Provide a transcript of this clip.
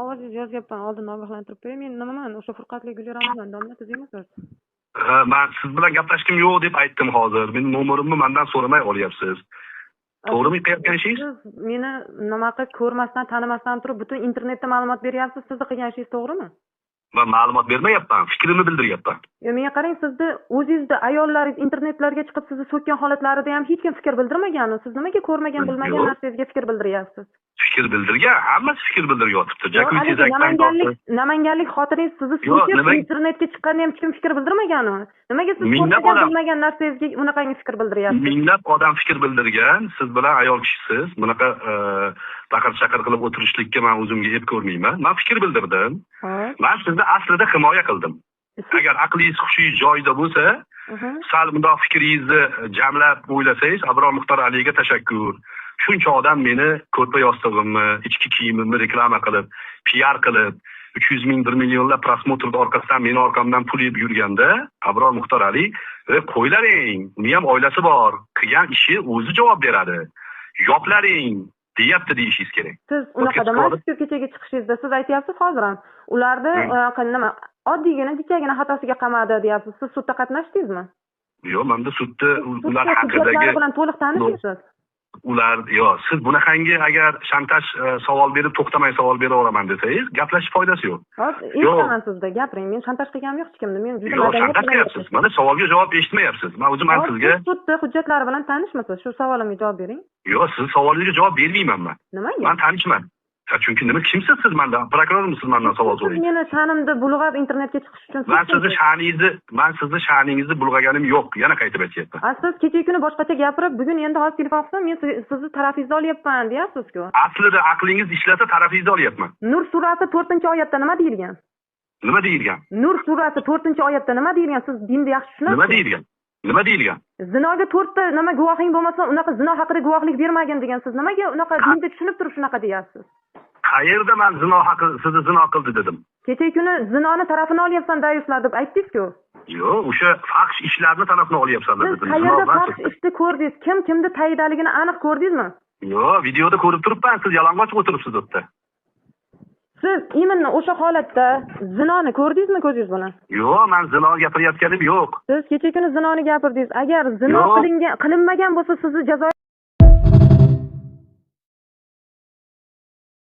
Ovozingizni yozyapman, oldin ogohlantirib qo'yay. Men nimaman, o'sha Furqatli Guliramaman, domla, tuzukmisiz? Ha, man siz bilan gaplashgim yo'q deb aytdim hozir. Meni nomerimni mandan so'ramay olyapsiz. To'g'rimi qilayotgan ishingiz? Siz meni nima qilib ko'rmasdan, tanimasdan turib butun internetda ma'lumot beryapsiz. Sizni qilgan ishingiz to'g'rimi? Man ma'lumot bermayapman, fikrimni bildiryapman. Yo, menga qarang, sizni o'zingizni ayollaringiz internetlarga chiqib sizni so'kkan holatlarida ham hech kim fikr bildirmagan. Siz nimaga ko'rmagan, bilmagan Yo'q. narsangizga fikr bildiryapsiz? Fikr bildirgan, hammasi fikr bildiryotibdi. Yo'q, Jakuzi haligi tezakdan namanganlik namanganlik xotiningiz sizni Yo'q, so'kib internetga chiqqanda ham hech kim fikr bildirmagan. Nimaga siz Minglab ko'rmagan, odam- bilmagan narsangizga unaqangi fikr bildiryapsiz? Minglab odam fikr bildirgan, siz bilan ayol kishisiz, bunaqa baqir-chaqir qilib o'tirishlikka men o'zimga ep ko'rmayman. Men fikr bildirdim. Xo'p. Men sizni aslida himoya qildim. Agar aqlingiz, hushingiz joyida bo'lsa, sal bundoq fikringizni jamlab o'ylasangiz, Abror Muxtor Aliga tashakkur. Shuncha odam meni ko'rpa yostig'imni, ichki kiyimimni reklama qilib, PR qilib, 300 ming, 1 millionlab просмотр orqasidan meni orqamdan pul yeb yurganda, Abror Muxtor Ali, qo'ylaring, uni ham oilasi bor, qilgan ishi o'zi javob beradi. Yoplaring deyapti deyishingiz kerak. Siz unaqa Podcast demadingiz-ku kechagi chiqishingizda. Siz aytyapsiz hozir ham. Ularni nima oddiygina kichkagina xatosiga qamadi deyapsiz. Siz sudda qatnashdingizmi? Yo'q, menda sudda ular Sudda hujjatlari haqidagi bilan to'liq tanishmisiz? Ular yo'q, siz bunaqangi agar shantaj savol berib to'xtamay savol beraveraman desangiz, gaplashish foydasi yo'q. Hop, Yo'q. eshitaman sizda, gapiring. Men shantaj qilganim yo'q hech kimni. Men juda Yo'q, madaniyat shantaj bilan qilyapsiz. Mana savolga javob eshitmayapsiz. Men o'zim ham Hop, sizga siz sudda hujjatlari bilan tanishmisiz? Shu savolimga javob bering. Yo'q, siz savolingizga javob bermayman men. Nimaga? Men tanishman. Ha, chunki nima, kimsiz siz mendan? Prokurormisiz mendan savol Siz so'raysiz? meni sha'nimni bulg'ab internetga chiqish uchun Men sizni so'kdingiz. sha'ningizni, men sizni sha'ningizni bulg'aganim yo'q. Yana qaytib aytyapman. A, siz kechagi kuni boshqacha gapirib, bugun endi hozir telefon qilsam, men sizni tarafingizni olyapman deyapsiz-ku. Aslida aqlingiz ishlasa tarafingizni olyapman. Nur surasi 4-oyatda nima deyilgan? Nima deyilgan? Nur surasi 4-oyatda nima deyilgan? Siz dinni yaxshi tushunasiz. Nima deyilgan? Nima deyilgan? Zinoga 4ta nima guvohing bo'lmasa, unaqa zino haqida guvohlik bermagin degan. Siz nimaga unaqa dinni tushunib turib shunaqa deyapsiz? Qayerda men zino haqi sizni zino qildi dedim? Kechagi kuni zinoni tarafini olyapsan dayuslar deb aytdingiz-ku. Yo'q, o'sha fahsh ishlarni tarafini olyapsan Siz dedim. Zino qayerda emas. fahsh ishni ko'rdingiz? Kim kimni tayidaligini aniq ko'rdingizmi? Yo'q, videoda ko'rib turibman, siz yalang'och o'tiribsiz u yerda. Siz именно o'sha holatda zinoni ko'rdingizmi ko'zingiz bilan? Yo'q, men zino gapirayotganim yo'q. Siz kecha kuni zinoni gapirdingiz. Agar zino Yo'q. qilingan, qilinmagan bo'lsa, sizni jazo